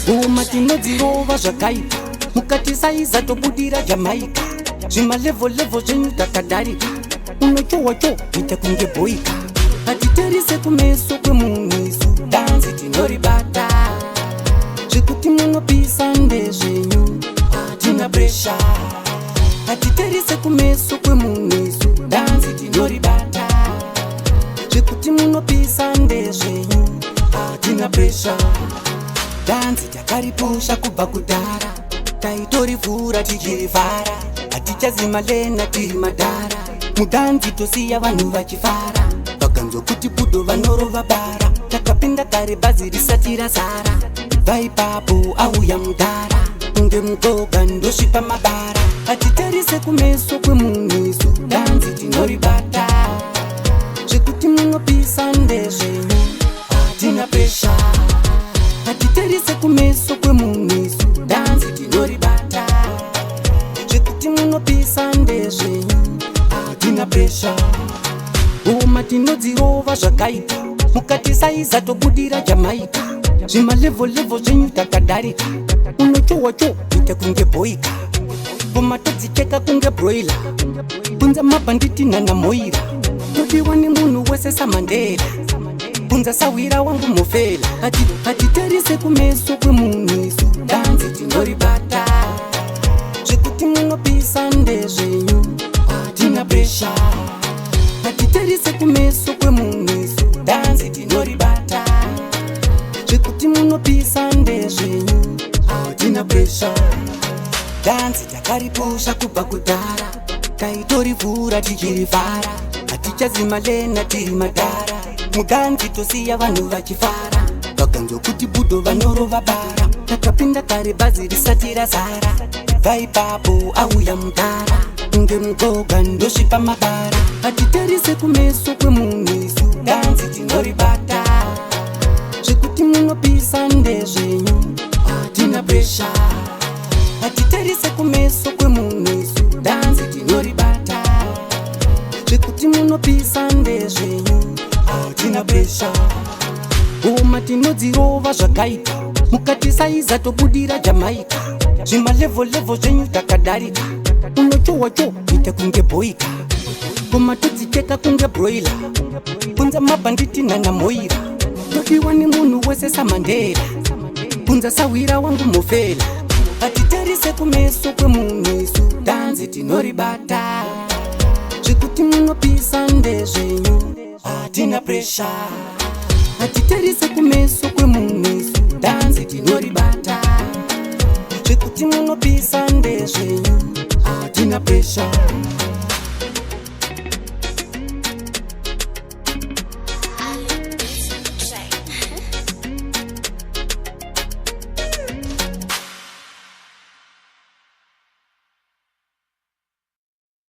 Ngoma tinodzirova zvakaipa, mukatisaiza tobudira Jamaica. Zvima level level zvenyu takadarika, unochowa cho ita kunge boika. Hatitarise kumeso kwemunhu isu, dhanzi tinoribata. Zvekuti munopisa ndezvenyu, hatina pressure. Hatitarise kumeso kwemunhu isu, dhanzi tinoribata. Zvekuti munopisa ndezvenyu, hatina pressure. Dhanzi takaripusha kubva kudhara, taitorivhura tichirivhara. Hatichazima lena, tiri madhara mudhanzi, tosiya vanhu vachifara. Vakanzwa kuti budo vanorova bara, takapinda kare bhazi risati razara. Bva ipapo auya mudhara kunge mugoga, ndosvipa mabara. Hatitarise kumeso kwemunhu isu, dhanzi tinoribata. Zvekuti munopisa ndezvenyu, hatina pressure. Hatitarise kumeso kwemunhu isu, dhanzi tinoribata. Zvekuti munopisa ndezvenyu, hatina pressure. Ngoma tinodzirova zvakaipa, mukatisaiza tobudira Jamaica. Zvima level level zvenyu takadarika, unochowa cho ita kunge boika. Ngoma todzicheka kunge broiler, bunza mabhanditi nanamoira. Todiwa nemunhu wese saMandela, bunza sawira wangu mufela. Hatitarise kumeso kwemunhu isu, dhanzi tinoribata. Zvekuti munopisa ndezvenyu, hatina pressure. Hatitarise kumeso kwemunhu isu, dhanzi tinoribata. Zvekuti munopisa ndezvenyu, hatina pressure. Dhanzi takaripusha kubva kudhara, taitorivhura tichirivhara. Hatichazima lena, tiri madhara mudhanzi, tosiya vanhu vachifara. Vakanzwa kuti budo vanorova bara, takapinda kare bhazi risati razara. Bva ipapo auya mudhara kunge mugoga, ndosvipa mabara. Hatitarise kumeso kwemunhu isu, dhanzi tinoribata. Zvekuti munopisa ndezvenyu, hatina pressure. Hatitarise kumeso kwemunhu isu, dhanzi tinoribata. Zvekuti munopisa ndezvenyu, hatina pressure. Ngoma tinodzirova zvakaipa, mukatisaiza tobudira Jamaica. Zvima level level zvenyu takadarika, unochowa cho ita kunge boika. Ngoma todzicheka kunge broiler, bunza mabhanditi nanamoira. Todiwa nemunhu wese saMandela, bunza sawira wangu mufela. Hatitarise kumeso kwemunhu isu, dhanzi tinoribata. Zvekuti munopisa ndezvenyu, hatina pressure. Hatitarise kumeso kwemunhu isu, dhanzi tinoribata. Zvekuti munopisa ndezvenyu, hatina pressure.